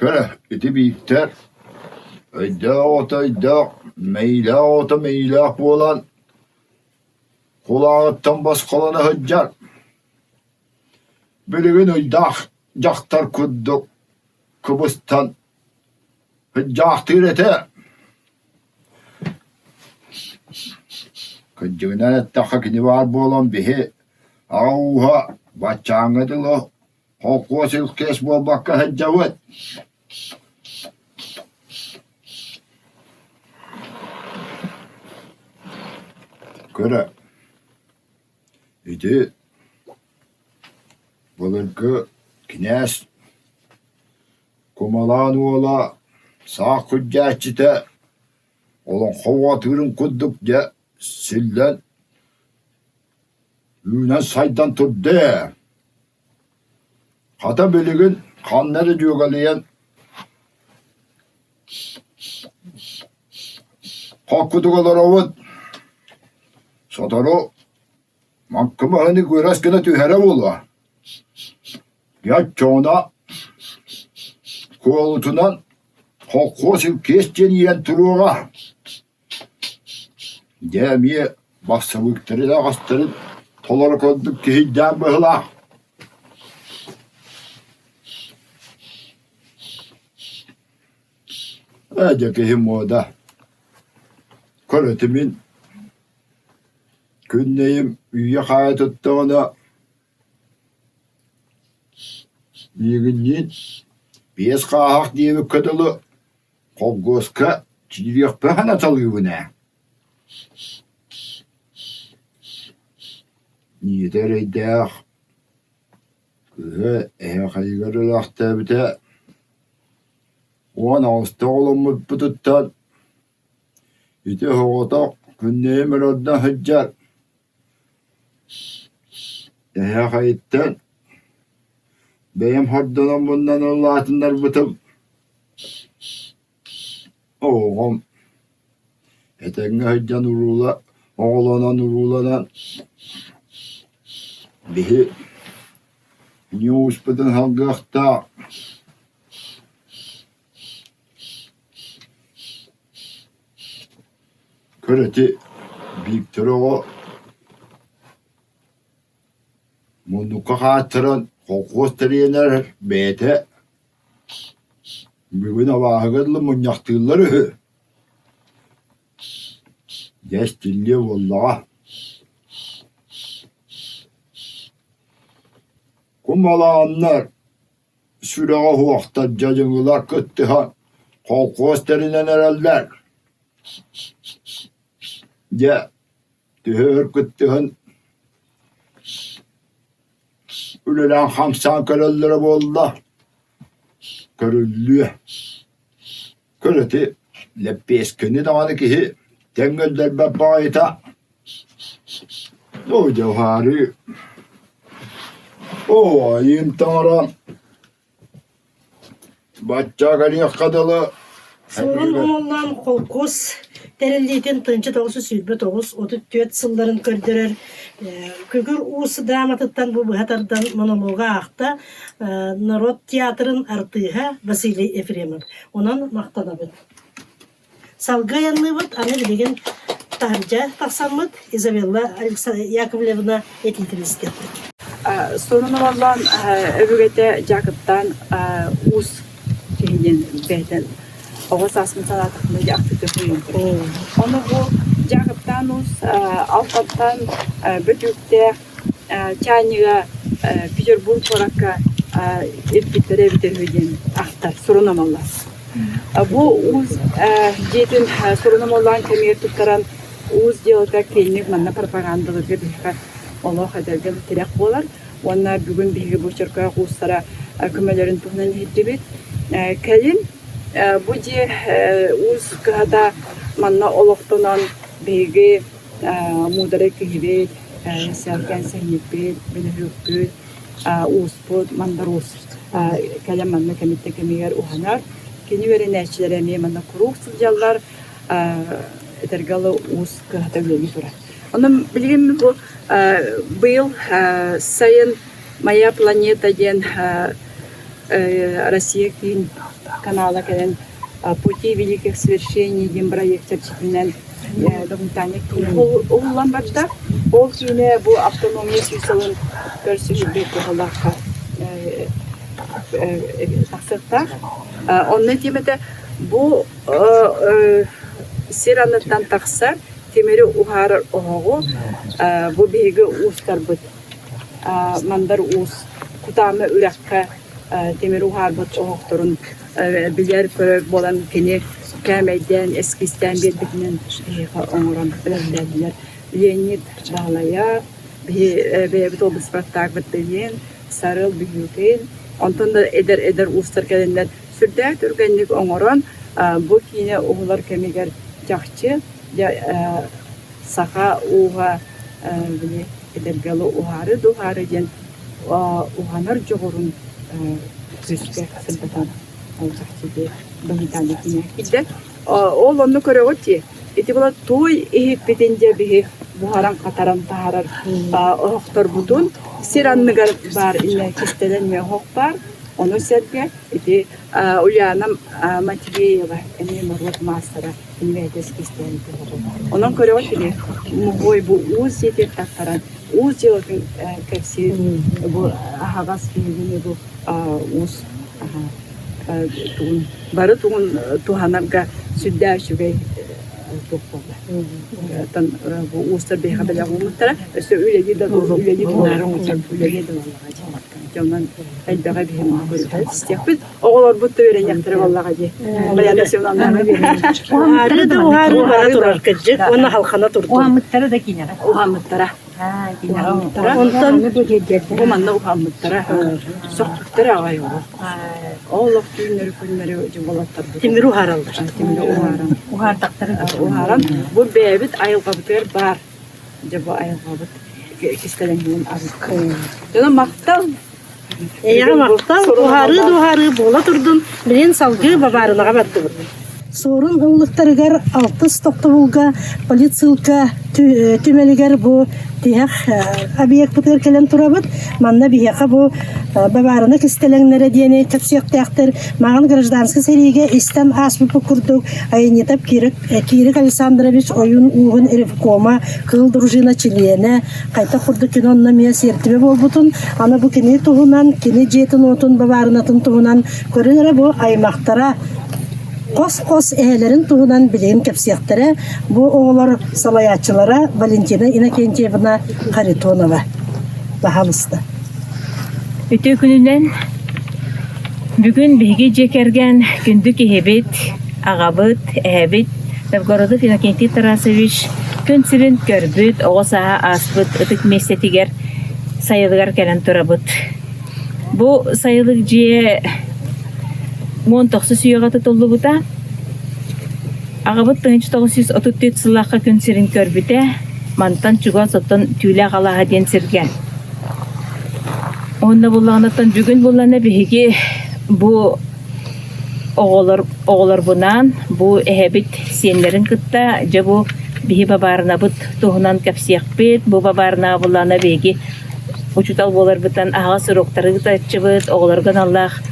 Көрө, ити Бииктэр өйдөөх оҕото өйдөөх, мэйиилээх оҕото мэйиилээх буолан кулааҕыттан босхолоно сылдьар. Билигин ыйдаах дьахтар курдук кыбыстан сылдьаахтыыр этэ. Кырдьыгынан эттэххэ кини баар буолан биһи аҕа ууһа баччааҥҥа дылы холкуос илкиэс буолбакка сылдьабыт. Көрө, ити былыргы кинээс Кумалаан уола саах күрдьээччитэ олоҥхо уотуурун курдук дьэ силлэн үүнэн-сайдан турда ээ. Хата билигин ханна эрэ дьүөгэлийэн хоккутук олоробут. Сотору маҥкы маһыны күөрэс гына түһэрэ буолуо. Дьэ оччоҕуна куолутунан холкуос илкиэс диэн иирэн туруоҕа. Дьэ эмиэ бассабыыктары да аҕастарын толоро көрбүт киһийдээн быһыылаах. Ээ дьэ киһи муода. Көрөтүм мин күннэйим үйэ-хаайа туттаҕына Миигинниин биэс хааһах диэбиккэ дылы холкуоска киириэхпин санаталыыбын ээ Ийэтэ эрэйдээх кыыһа эһээхэйигэр өлөөхтөөбүтэ. 18 оҕоломмуппутуттан ити соҕотох күннэйим эрэ сылдьар Эһээхэйиттэн бэйэм хордонон муннан улаатыннарбытым Оҕом этэҥҥэ сылдьан уруула оҕолонон урууланан биһи ньууспутун салгыахтаах Көр ити Бииктэр оҕо муннукка хааттаран холкуос тэрийэн эрэр бэйэтэ Бүгүн абааһыга дылы мунньахтыыллар үһү Дьэ истиллиэ буоллаҕа Кумалааннар сүрэҕэ суохтар дьадьыҥылар кыттыһан холкуос тэринэн эрэллэр Дьэ төһө өр кыттыһан үлэлээн-хамсаан көрөллөрө буолла, көрүллүө. Көр ити лэппиэскэни даҕаны киһи тэҥ өллөрбөт баҕайыта. Оо дьэ уһаарыы. Оо айыым таҥара Бачча кэлиэххэ дылы Суорун Омоллоон холкуос тэриллиитин 1929 34 сылларын көрдөрөр Күкүр Уус драматыттан бу быһа тардан монолога аахта норуот театрын артыыһа Василий Ефремов. Онон махтанабыт. Салгыы айанныыбыт, аны билигин таһырдьа тахсаммыт Изабелла Яковлевна этиитин истиэхпит. Сонун олорон өбүгэтэ Дьаакыптаан уус киһи диэн бэйэтэ оҕо сааспын санаатахпына дьэ ахтыыта суруйан Ону бу Дьаакыптаан уус Алтантан бөтүүктээх чаанньыга Петербург куоракка илпиттэрэ эбитэ үһү диэн ахтар сурунамаллар. Бу уус дьиэтин сурунамаллаан кэмигэр туттаран уус дьыалата киэҥник манна пропагандалыырга биһиэхэ олох эдэргэ тирэх буолар. Уонна бүгүн биһиги бу Чөркөөх уустара көмөлөрүн туһунан иһиттибит. Кэлин бу дьиэ уус кыһата манна олохтонон биһиги муударай киһибит, сэргэн сэһэнньиппит, бөлөһүөкпүт, ууспут, мандар уус кэлэн манна кэмиттэн кэмигэр уһанар. Кини үөрэнээччилэрэ эмиэ манна куруук сылдьаллар, этэргэ дылы уус кыһата үлэлии турар. Онон билигин бу быйыл сайын «Моя планета» диэн Россия киин канала кэлэн «Пути великих свершений» диэн проект чэрчитинэн документальнай киинэ уһуллан барда. Ол киинэ бу автономия сүүс сылын көрсүһүүгэ туһалаахха тахсыахтаах. Онно тиэмэтэ бу сир анныттан тахсар тимири уһаарар оһоҕу бу биһиги уустарбыт Мандар Уус Кутаама үрэххэ тимир уһаарбыт оһохторун билэр-көрөр буолан кини кээмэйдээн, эскизтээн биэрбитинэн биһиэхэ оҥорон бэлэмнээтилэр. Леонид Баһылайа, биһи бэйэбит уолбут диэн, Сарыал Бүлүүкин, онтон да эдэр-эдэр уустар кэлэннэр сүрдээх түргэнник оҥорон бу киинэ уһулар кэмигэр чахчы саха ууһа били эдэргэ уһаары да уһаары диэн уһанар дьоҕурун күүскэ сырдатан ол чахчы ити документальнай киинэ киирдэ. Ол онно көрөҕүт дии, ити була туой иһиппитин дьэ биһи буһаран-хатаран таһаарар оһохторбутун сир анныгар баар иннэ кистэлэҥ оһох баар, ону сэргэ ити Ульяна Матвеева эмиэ норуот маастара инвентарь кистээн Онон көрөҕүт били муһуой бу уус дьиэтин таттаран уус дьыалатын кэпсиир бу аһаҕас биһигини бу уус тугун бары тугун туһанарга сүрдээх үчүгэй туох буолла. Оттон бу уустар биһиэхэ бэлэх ууммуттара өссө үлэлии да үлэлии үлэлии да буоллаҕа дии. Онон элбэҕи биһиги истиэхпит. Оҕолорбут да үөрэниэхтэрэ буоллаҕа дии. Баяна Семеновна. Уһаары да уһаары бара турар кырдьык уонна халхана турдун. Уһаммыттара да киниэхэ. Уһаммыттара. Уһаммыттара. Онтон Бу манна уһаммыттара. Сөхпүттэрэ аҕай оҕо. Ол олох түүннэри күннэри дьыбалаттарбыт. Тимири уһаараллар. Тимири уһааран. Уһаардахтара. Уһааран. Бу бэйэбит айылҕабытыгар баар. Дьэ бу айылҕабыт кистэлэҥинэн арык. Дьоно махтал. Эйэҕэ махтал, уһаарыы да уһаарыы буола турдун, билин салгыы Бабаарынаҕа бардыбыт. Суорун ыллыктарыгар алтыс тохтобулга политсыылка түмэлигэр бу тиһэх объекпытыгар кэлэн турабыт. Манна биһиэхэ бу Бабаарына кистэлэҥнэрэ диэни кэпсиэхтээхтэр. Маҕан гражданскай сэриигэ истэн ааспыппыт курдук Айанитов Кирик Александрович ойуун ууһун ревкома, кыыл дружина чилиэнэ, хайдах курдук кини онно эмиэ сиэртибэ буолбутун, аны бу кини туһунан, кини дьиэтин-уотун бабаарынатын туһунан көрүҥ эрэ бу аймахтара хос-хос эһэлэрин туһунан билигин кэпсиэхтэрэ. Бу оҕолор салайааччылара Валентина Иннокентьевна Харитонова. Баһаалыста. Үтүө күнүнэн бүгүн биһиги дьиэ кэргэн күндү киһибит, аҕабыт, эһэбит Новгородов Иннокентий Тарасович күн сирин көрбүт, оҕо сааһа ааспыт ытык миэстэтигэр сайылыгар кэлэн турабыт. Бу сайылык дьиэ 19 үйэҕэ тутуллубута. Аҕабыт 1934 сыллаахха күн сирин көрбүтэ. Мантан чугас оттон Түүлээх алааһа диэн сиргэ. Уонна буллаҕынаттан бүгүн буллана биһиги бу оҕолор оҕолорбунаан бу эһэбит сиэннэрин кытта дьэ бу биһи бабаарынабыт туһунан кэпсиэхпит. Бу бабаарына буллаҕына биһиги учуутал буоларбытынан аһаҕас уруоктары ыытааччыбыт, оҕолорго аналлаах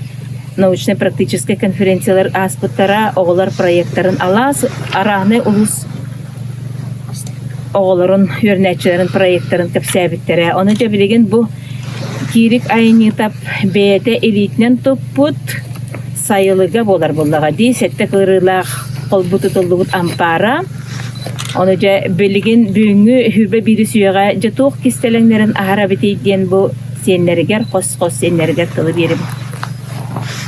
научнай-практическай конференциялар ааспыттара, оҕолор проектарын алаас арааһынай улуус оҕолорун, үөрэнээччилэрин проектарын кэпсээбиттэрэ. Ону дьэ билигин бу Киирик Айанньыытап бэйэтэ илиитинэн туппут сайылыга буолар буоллаҕа дии, сэттэ кыырыылаах холбуу тутуллубут ампаара. Ону дьэ билигин бүгүҥҥү сүүрбэ биирис үйэҕэ дьэ туох кистэлэҥнэрин аһара эбитий диэн бу сиэннэригэр, хос-хос сиэннэригэр тылы биэрэбин.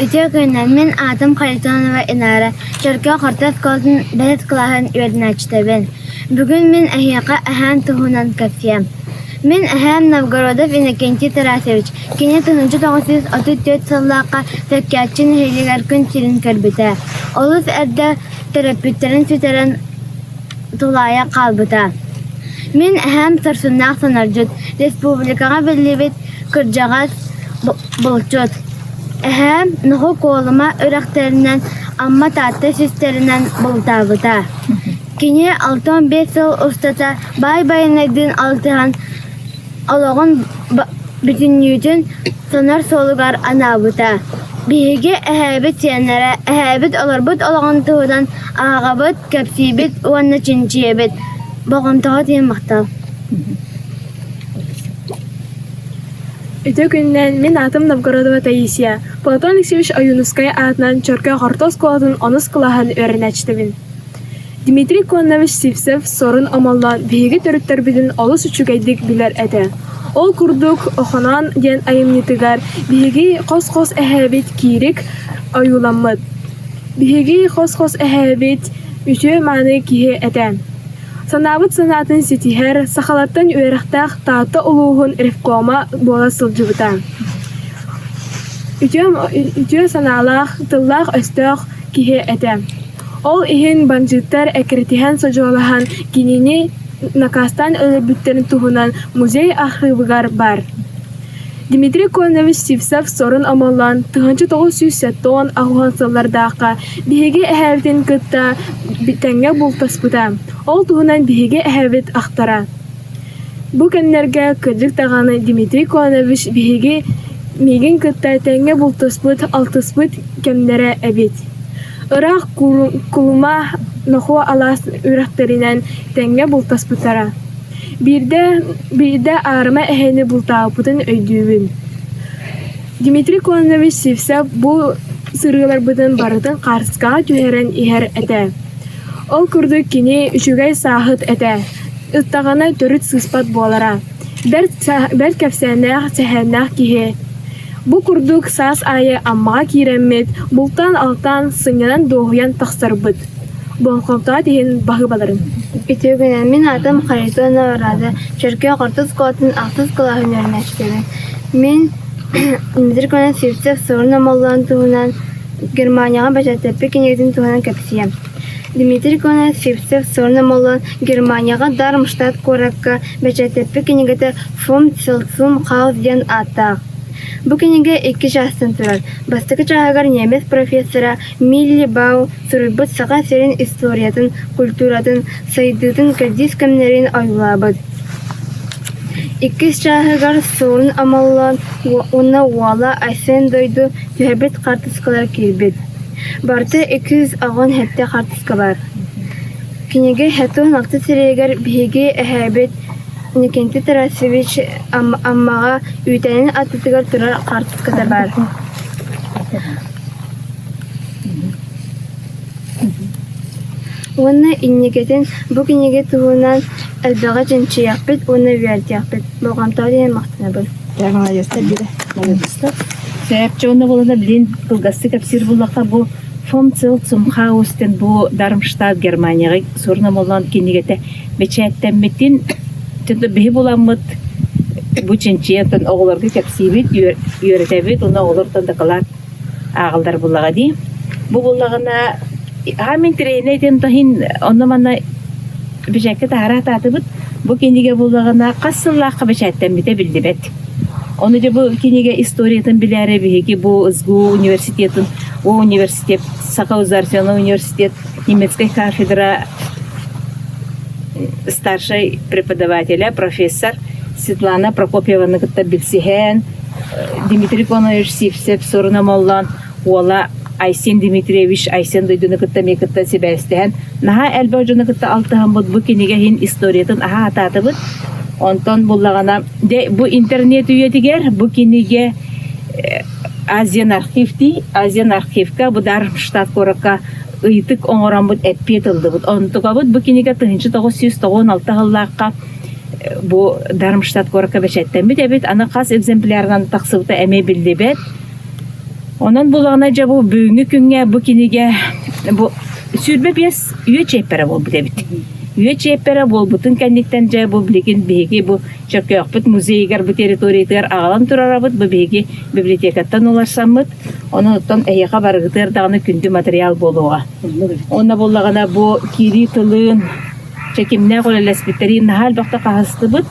Үтүө күнүнэн, мин аатым Харитонова Инара, Чөркөөх орто оскуолатын бэһис кылааһын үөрэнээччитэбин. Бүгүн мин эһиэхэ эһээм туһунан кэпсиэм. Мин эһээм Новгородов Иннокентий Тарасович, кини 1934 сыллаахха Төккөөччү нэһилиэгэр күн сирин көрбүтэ. Олус эрдэ төрөппүттэрин сүтэрэн тулаайах хаалбыта. Мин эһээм сарсыннаах сонордьут, республикаҕа биллибит кырдьаҕас булчут. Эһээм Ноху Куолума үрэхтэринэн, Амма Таатта систэринэн бултаабыта. Кини 65 сыл устата баай байанайдыын алтыһан олоҕун бүтүннүүтүн сонор суолугар анаабыта. Биһиги эһээбит сиэннэрэ эһээбит олорбут олоҕун туһунан ааҕабыт, кэпсиибит уонна чинчийэбит. Болҕомтоҕо тиийэн махтал. Үтүө күнүнэн, мин аатым Новгородова Таисия, Платон Алексеевич Ойуунускай аатынан Чөркөөх орто оскуолатын онус кылааһын үөрэнээччитэбин. Дмитрий Конович Сивцев сорун омоллоон биһиги төрүттэрбитин олус үчүгэйдик билэр этэ. Ол курдук Охоноон диэн айымньытыгар биһиги хос-хос эһээбит Киирик ойууламмыт. Биһиги хос-хос эһээбит үтүө-мааны киһи этэ. Санаабыт санаатын ситиһэр, сахалартан үөрэхтээх Таатта улууһун ревкома буола сылдьыбыта. Үтүө, үтүө санаалаах, тыллаах-өстөөх киһи этэ. Ол иһин бандьыыттар эккирэтиһэн содьуолаһан кинини накаастаан өлөрбүттэрин туһунан музей архыыбыгар баар. Дмитрий Конович Сивцев сорун омоллоон 1978 сыллардаахха биһиги эһээбитин кытта тэҥҥэ бултаспыта. Ол туһунан биһиги эһээбит ахтара. Бу кэмнэргэ кырдьык даҕаны Дмитрий Конович биһиги миигин кытта тэҥҥэ бултаспыт, алтыспыт кэмнэрэ эбит. Ыраах Кулума Нохуо алаас үрэхтэринэн тэҥҥэ бултаспыттара. Биирдэ, биирдэ аарыма эһэни бултаабыппытын өйдүүбүн. Дмитрий Конович Сивцев бу сырыыларбытын барытын хаартыскаҕа түһэрэн иһэр этэ. Ол курдук кини үчүгэй сааһыт этэ, ыттаҕына төрүт сыыспат буолара. Бэрт, бэрт кэпсээннээх, сэһэннээх киһи. Бу курдук саас аайы Аммаҕа киирэммит, бултаан-алтаан, сынньанан дуоһуйан тахсарбыт. Болҕомтоҕут иһин баһыыбаларын. Үтүө күнүнэн, мин аатым Харитонова Рада, Чөркөөх орто оскуолатын ахсыс кылааһын үөрэнээччитэбин. Мин Дмитрий Конович Сивцев Суорун Омоллоон туһунан Германияҕа бэчээттэрбит кинигэтин туһунан кэпсиэм. Дмитрий Конович Сивцев Суорун Омоллоон Германияҕа Дармштадт куоракка бэчээттэппит кинигэтэ «Фом Целцум Хаус» диэн ааттаах. Бу кинигэ икки чаастан турар. Бастакы чааһыгар немец профессора Милли Бау суруйбут Саха сирин историятын, культуратын, сайдыытын кэрдиис кэмнэрин ойуулаабыт. Иккис чааһыгар Суорун Омоллоон уонна уола Айсен Дойду түһэрбит хаартыскалара киирбит. Барыта 287 хаартыска баар. Кинигэ 76 сирэйигэр биһиги эһээбит Иннокентий Тарасевич Аммаҕа үүтээнин аттытыгар турар хаартыската баар. Уонна инникитин бу кинигэ туһунан элбэҕи чинчийиэхпит уонна үөрэтиэхпит. Болҕомтоҕо диэн махтанабын. Сөп уонна буолана билин кылгастык кэпсиир буллахха бу Фон Цел Цумхаустен бу Дармштадт Германияҕа сурунамоллон кинигэтэ бэчээттэммитин биһи буламмыт бу чинчийэн оҕолорго кэпсиибит, үөрэтэбит уонна оҕолортон дакылаат ааҕыллар буллаҕа дии. Бу буллаҕына аамин тренер диэн таһын онно-манна бэчээккэ таһара сатаатыбыт. Бу кинигэ буллаҕына хас сыллаахха бэчээттэммитэ биллибэт. Ону дьэ бу кинигэ историятын билээри биһиги бу СГУ университетын, О университет, Саха государственный университет немецкай кафедра старшай преподавателя, профессор Светлана Прокопьеваны кытта билсиһэн, Дмитрий Конович Сивцев суруна моллоон уола Айсен Дмитриевич Айсен дойдуну кытта эмиэ кытта сибээстэһэн наһаа элбэх дьону кытта алтыһаммыт бу кинигэ иһин историятын аһа атаатыбыт. Онтон буллаҕына дьэ бу интернет үйэтигэр бу кинигэ Азиан архив дии Азиан архивка бу Дармштадт куоракка ыйытык оҥороммут эппиэт ыллыбыт. Онтукабыт бу кинигэ 1996 сыллаахха бу Дармштадт куоракка бэчээттэммит эбит. Аны хас экземплярынан тахсыбыта эмиэ биллибэт. Онон булаҕына дьэ бу бүгүҥҥү күҥҥэ бу кинигэ бу 25 үйэ чиэппэрэ буолбут эбит. Үйэ чиэппэрэ буолбутун кэнниттэн дьэ бу билигин биһиги бу Чөркөөхпүт музейыгар бу территориятыгар аҕалан турарабыт. Бу биһиги библиотекаттан уларсаммыт. Онон оттон эһиэхэ барыгытыгар даҕаны күндү материал буолуоҕа. Уонна буоллаҕына бу киирии тылын чэкимнээх үлэлэспиттэрин наһаа элбэхтэ хаһыстыбыт.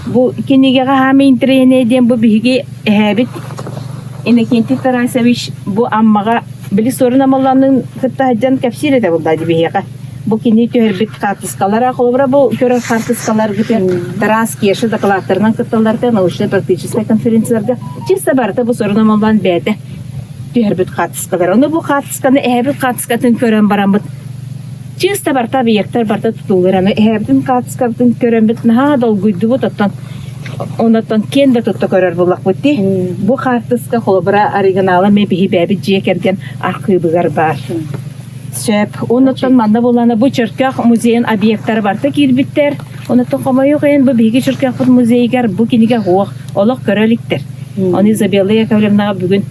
Бу кинигэҕэ хаамыы интэриэһинэй диэн бу биһиги эһээбит Иннокентий Тарасович бу Аммаҕа били Суорун Омоллооннуун кытта сылдьан кэпсиир этэ буоллаа дии биһиэхэ. Бу кини түһэрбит хаартыскалара, холобура бу көрөр хаартыскаларгытын Тарас Кеша дакылааттарынан кытталларга научно-практическай конференцияларга чисто барыта бу Суорун Омоллоон бэйэтэ түһэрбит хаартыскалара. Ону бу хаартысканы эһэбит хаартыскатын көрөн бараммыт чисто барыта объектар барыта тутуллар. Аны эһэбитин хаартыскабытын көрөммүт наһаа долгуйдубут оттон онотон киэн да тутта көрөр буллахпыт дии. Бу хаартыска холобура оригинала эмиэ биһи бэйэбит дьиэ кэргэн архыыбыгар баар. Сөп. Оннуттан манна буоллаҕына бу Чөркөөх музейын объектара барыта киирбиттэр. Онуттан хомойуох иһин бу биһиги Чөркөөхпүт музейыгар бу кинигэ суох, олох көрө иликтэр. Ону Изабелла Яковлевнаҕа бүгүн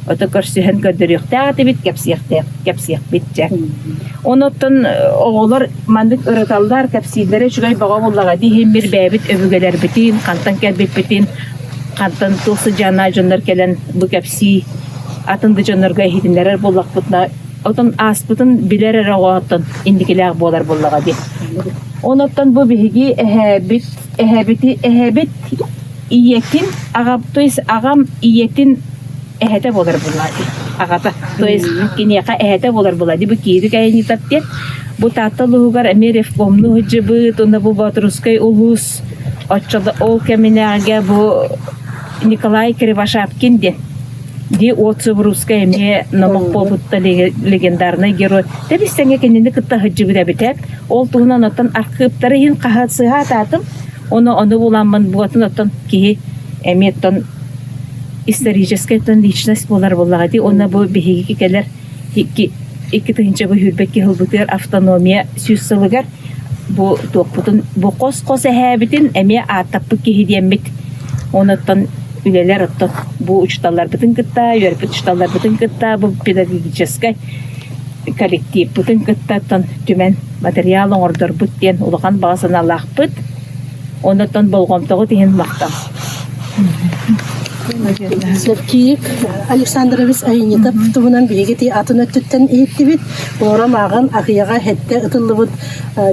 ото көрсүһэн көрдөрүөхтээх этибит, кэпсиэхтээх, кэпсиэхпит дьэ. Онуттан оҕолор маннык ырыталлар, кэпсииллэрэ үчүгэй бөҕө буоллаҕа дии иһин бир бэйэбит өбүгэлэрбитин, хантан кэлбиппитин, хантан туох сыдьааннаах дьоннор кэлэн бу кэпсии атын да дьоннорго иһитиннэрэр буоллахпытына Отон ааспытын билэр эрэ оҕооттон инникилээх буолар буоллаҕа дии. Онуттан бу биһиги эһээбит эһэбити эһэбит ийэтин аҕам то есть аҕам ийэтин эһэтэ буолар буоллаҕа дии аҕата то есть киниэхэ эһэтэ буолар буолла дии бу Киирик айанньытап диэн бу Таатта улууһугар эмиэ ревкомнуу сылдьыбыт уонна бу Боотурускай улуус оччо ол кэминээҕигэ бу Николай Кривошапкин диэн Ди Отцев-Русскай эмиэ номох буолбутта легендарный герой. Тэбис-тэҥҥэ кинини кытта сылдьыбыт эбитэ. Ол туһунан оттон архыыптары иһин хаһыат атаатым. Ону ону буламмын буотун оттон киһи эмиэ оттон историческай оттон личность буолар буоллаҕа дии. Уонна бу биһиги кэлэр 2 тыһыынча сүүрбэкки сылбытыгар автономия сүүс сылыгар бу туохпутун бу хос-хос эһээбитин эмиэ ааттаппыт киһи диэммит онуттан үлэлэр оттон бу учууталларбытын кытта үөрпүт учууталларбытын кытта бу педагогическай. коллективпытын кытта түмэн материал оҥордорбут диэн улахан баҕа санаалаахпыт. Оннуттан болҕомтоҕут иһин махтал. Киик Александрович Айнитов туһунан биһиги ти атын өттүттэн иһиттибит. Олором ааҕан Ахыйаҕа хэттэ ытыллыбыт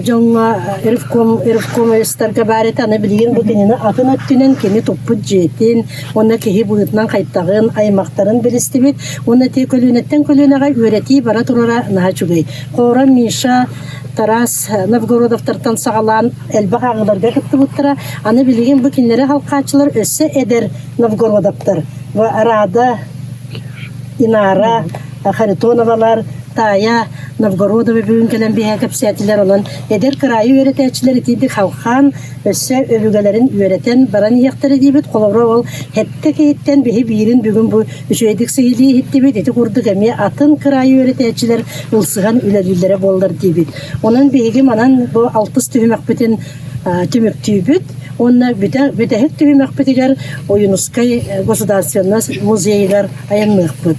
дьоҥҥо ревком ревкомовецтарга баар этэ. Аны билигин бу кинини атын өттүнэн кини туппут дьиэтин уонна киһи быһыытынан хайтаҕын, аймахтарын билистибит. Уонна ти көлүөнэттэн көлүөнэҕэ үөрэтии бара турара наһаа үчүгэй. Хоро Миша Тарас Новгородовтартан саҕалаан элбэх ааҕыыларга кыттыбыттара. Аны билигин бу кинилэри халхааччылар өссө эдэр Новгородовтар. Бу Рада, Инара, Харитоновалар, Таайа Новгородова бүгүн кэлэн биһэ кэпсээтилэр. Онон эдэр кыраайы үөрэтээччилэр итиитик халхаан өссө өбүгэлэрин үөрэтэн баран иһиэхтэрэ диибит. Холобура ол хэттэ киһиттэн биһи биирин бүгүн бу үчүгэйдик сиһилии иһиттибит. Ити курдук эмиэ атын кыраайы үөрэтээччилэр ылсыһан үлэлииллэрэ буоллар диибит. Онон биһиги манан бу алтыс түһүмэхпитин түмүктүүбүт уонна бүтэһик түһүмэхпитигэр Ойуунускай государственнай музейыгар айанныахпыт.